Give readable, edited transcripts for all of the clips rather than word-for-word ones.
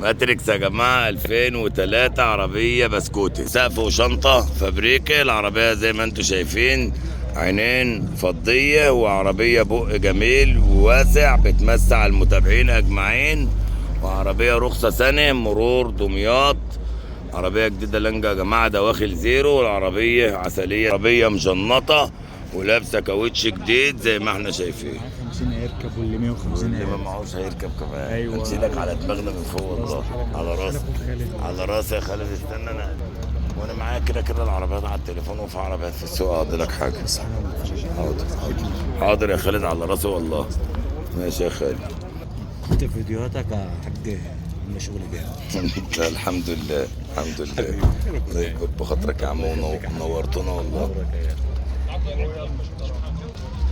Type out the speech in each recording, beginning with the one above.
ماتريكس يا جماعة 2003، عربية بسكوتي، سقف وشنطة فابريكا. العربية زي ما انتم شايفين عينين فضية، وعربية بق جميل وواسع بتمسع المتابعين أجمعين، وعربية رخصة سنة، مرور دمياط، عربية جديدة لانجا يا جماعة، دواخل زيرو، والعربية عسلية، عربية مجنطة ولابسة كاوتش جديد زي ما احنا شايفين. 50 هيركب واللي 150 واللي ما هيركب. معهوش هيركب كمان. أيوة. هنشيلك على دماغنا من فوق والله، على راسي على راسي يا خالد. استنى انا وانا معايا كده كده العربيات على التليفون، وفي عربيات في السوق. اقضي لك حاجة. حاضر حاضر يا خالد، على راسي والله. ماشي يا خالد. انت فيديوهاتك يا حاج عامله شغل جامد. لا الحمد لله الحمد لله. الله يكبر بخاطرك يا عم، ونورتنا والله.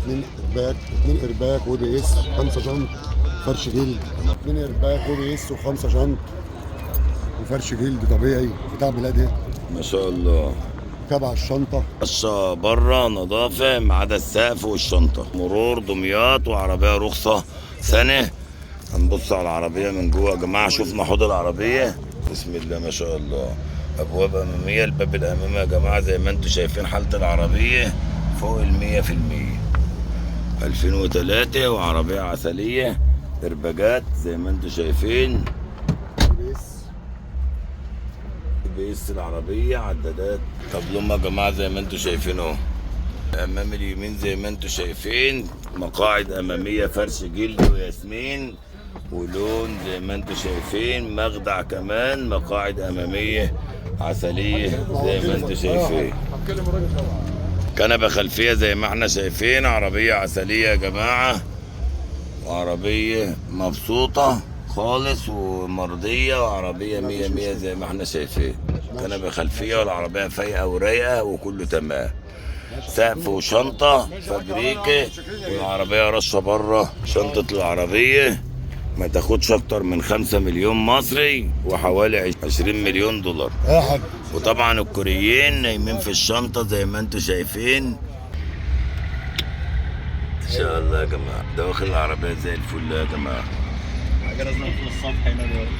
2 airbag، 2 airbag و ABS، 5 جنط، فرش جلد. 2 airbag و ABS و5 جنط وفرش جلد طبيعي بتاع بلادي. ما شاء الله. تبع الشنطة. رشة بره نظافة ما عدا السقف والشنطة. مرور دمياط، وعربية رخصة سنة. هنبص على العربية من جوه يا جماعة. شفنا حوض العربية، بسم الله ما شاء الله. أبواب أمامية، الباب الأمامي يا جماعة زي ما انتم شايفين حالة العربية فوق 100%. 2003 وعربية عسلية، إرباجات زي ما انتم شايفين، ABS. بيس العربية، عدادات طبلوم يا جماعة زي ما انتم شايفين اهو. امام اليمين زي ما انتم شايفين مقاعد امامية فرش جلد وياسمين ولون زي ما انتم شايفين، مخدع كمان، مقاعد امامية عسلية زي ما انتم شايفين، كنبة خلفية زي ما احنا شايفين. عربية عسلية يا جماعة، وعربية مبسوطة خالص ومرضية، وعربية مية مية زي ما احنا شايفين. كنبة خلفية، والعربية فايقة ورايقة وكله تمام. سقف وشنطة فابريكا، والعربية رشة بره. شنطة العربية ما تاخدش أكتر من 5 مليون مصري وحوالي 20 مليون دولار. يا حاج. وطبعا الكوريين نايمين في الشنطة زي ما انتم شايفين. ان شاء الله يا جماعة دواخل العربية زي الفل يا جماعة. حاجة لازم في الصبح هنا دلوقتي.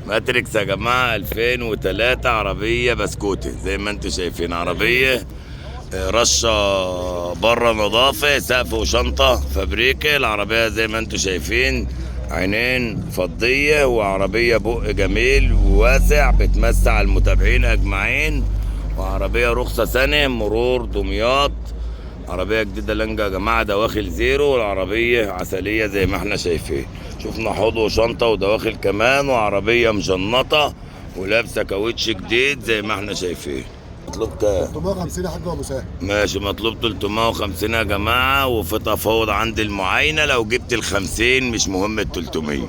ماتريكس يا جماعة 2003، عربية بسكوتي زي ما انتم شايفين، عربية رشة بره نظافة، سقف وشنطة فابريكا. العربية زي ما انتم شايفين عينين فضية، وعربية بق جميل وواسع بتمسع المتابعين أجمعين، وعربية رخصة سنة، مرور دمياط، عربية جديدة لانجا يا جماعة، دواخل زيرو، والعربية عسلية زي ما احنا شايفين. شفنا حوض وشنطة ودواخل كمان، وعربية مجنطة ولابسة كاوتش جديد زي ما احنا شايفين. مطلوب كام؟ 350 يا حاج ابو سهل. ماشي، مطلوب 350 يا جماعة، وفي تفاوض عند المعاينة. لو جبت ال 50 مش مهم ال 300.